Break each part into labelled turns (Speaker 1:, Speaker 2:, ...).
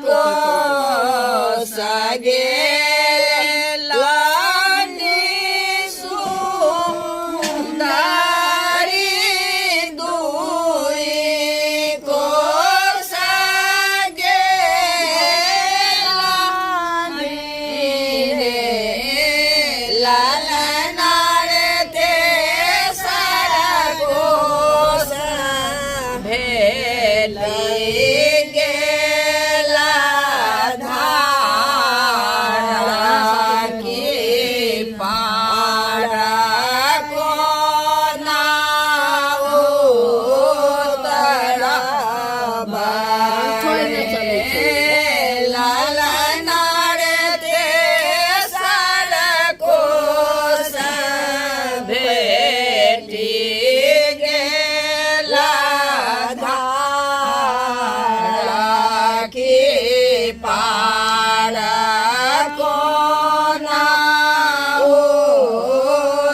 Speaker 1: कोस गेलनि सुन्दरी दुई कोस गेलनि रे ललना रे तेसर कोस भेटि गेला धारा की पार कोना उतरब रे ललना रे तेसर कोस भेटि गेला धारा की पार कोना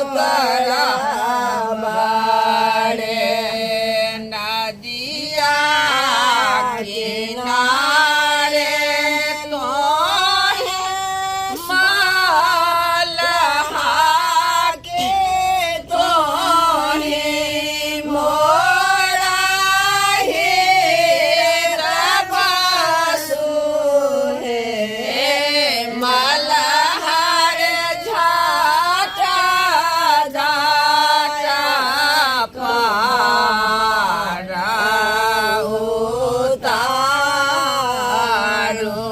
Speaker 1: उतरब रे नदिया किनारे तोहे मलहा के तोहे मोरा हे रबासु हे मलहर झाटा झाटा पारा उतारो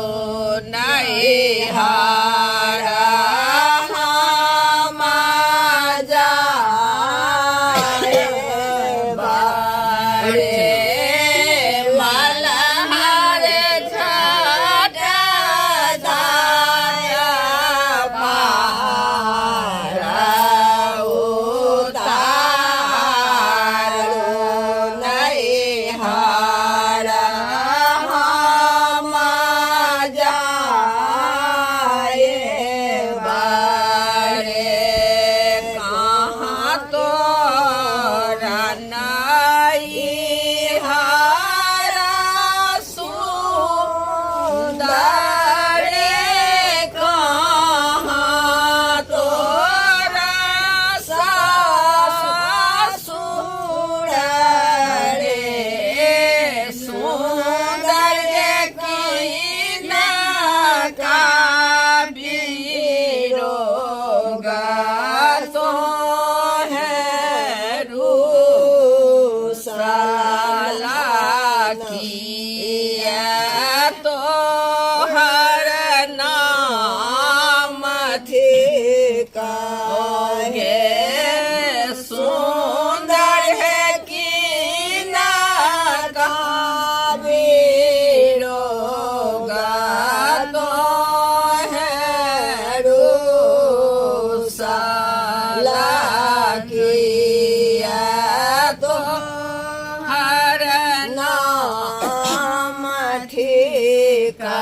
Speaker 1: नैहारा हम जाए बारे मलहर झाटा झाटा पारा उतारो नैहारा हम जाए बारे कहाँ तोरा नैहारा सुन्दर कहाँ तोरा सासुर रे सुन्दर की बीरो तो है रूसाला किया तो हर नाम थिका गे सुंदर है कि ना बीरो तो है रूसाला किया तो हर नाम ठिका।